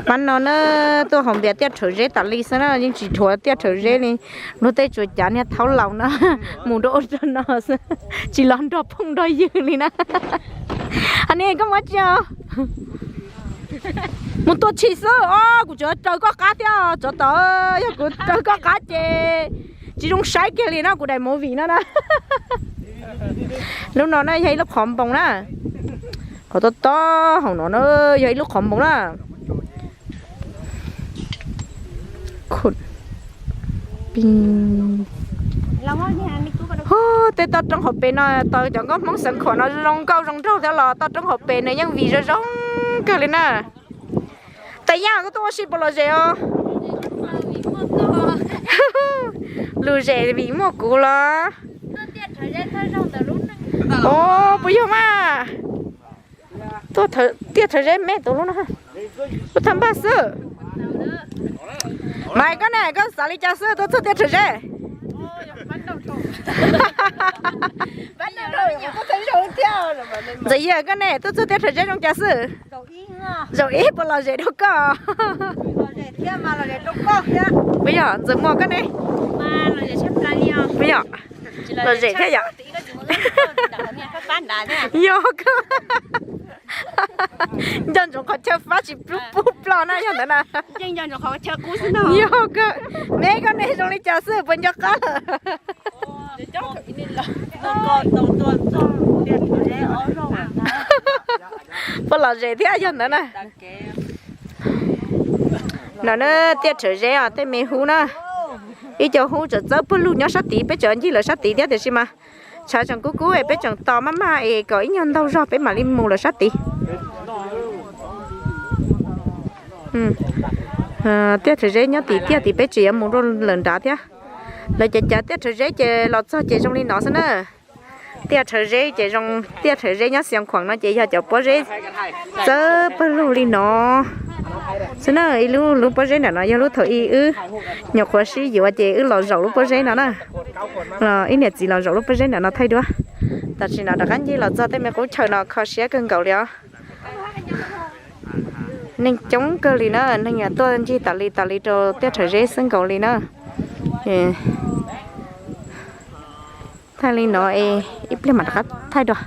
Pab no na, tuaj haus npias tiaj rhawv zeb tas li xwb na, yeej tsis dhuav tiaj rhawv zeb li. Luag tej tsuas cav niag thaub laus no mus rau ub rau no xwb, tsis los nrog phooj nrog ywg li na. Hais ni koj mus dab tsi os? Mus tua tshis xwb os, kuv tsuas raws koj qab thiab tsov tom. Yog kuv raws koj qab ces tsis zoo saib kiag li no kuv daim movie no na. Lub no na yog ib lub qhov npoo na. Qhov tob tob hauv no na yog ib lub qhov npoo na. Tej toj roob hauv pes no tau cov nkauj Hmoob xeev khuam no zoo nkauj zoo nraug thiab los toj roob hauv pes nws yeej vim zoo zoo kawg li na. Tais Yaj, koj tuaj ua si puas lom zem os? Lom zem vim muaj kuv los? Os, puas yog mas? Tuaj tiaj rhawv zeb me tus lub no, lub thaj npaj xwb. Mas koj ne, koj xav li cas xwb tuaj txog tiaj rhawv zeb? Ntxawm Yaj, koj ne, tuaj txog tiaj rhawv zeb zoo cas xwb? Zaum ib puas lom zem rau koj? Puas yog Ntxawm Muas koj ne? Puas yog? Lom zem thiab yom? Yog kawg. Nco ntsoov qhov chaw fab tsis pub ploj na yog ntawd na. Yog kawg. Me koj ne zoo li cas xwb puas nco qab lawm? Puas lom zem thiab yog ntawd na. No na, tiaj rhawv zeb os tej me hub na. Ib co hub tseem txawb pawg lug nyob sab tid, peb tseem ncig lawm sab tid thiab tiam sis mas tshav tseem kub kub es peb tseem tos maj maj es kom ib nyuag ntaug zog peb mam li mus lawm sab tid. Tiaj rhawv zeb nyob tim tiaj tim peb tseem yuav mus rau lawm nrad thiab. Lawv cov cav tiaj rhawv zeb ces los txog ces zoo li no xwb na. Tiaj rhawv zeb ces zoo, tiaj rhawv zeb nyob Xeev Khuam no ces yog cov pob zeb txawb pawg lug li no xwb na. Ib lub, lub pob zeb nram no yog lub thaum ub wb nyuam qhuav sib yuav ces wb los zaum lub pob zeb no na. Los ib niam txiv los zaum lub pob zeb nram no thaij duab. Tam sim no rov qab ncig los txog tej me qub chaw no kho siab kawg nkaus li os. Neeg coob kawg li na, neeg tuaj ncig tas li tas li rau tiaj rhawv zeb xwb nkaus li na. Thaij li no es ib pliag mam rov qab thaij dua.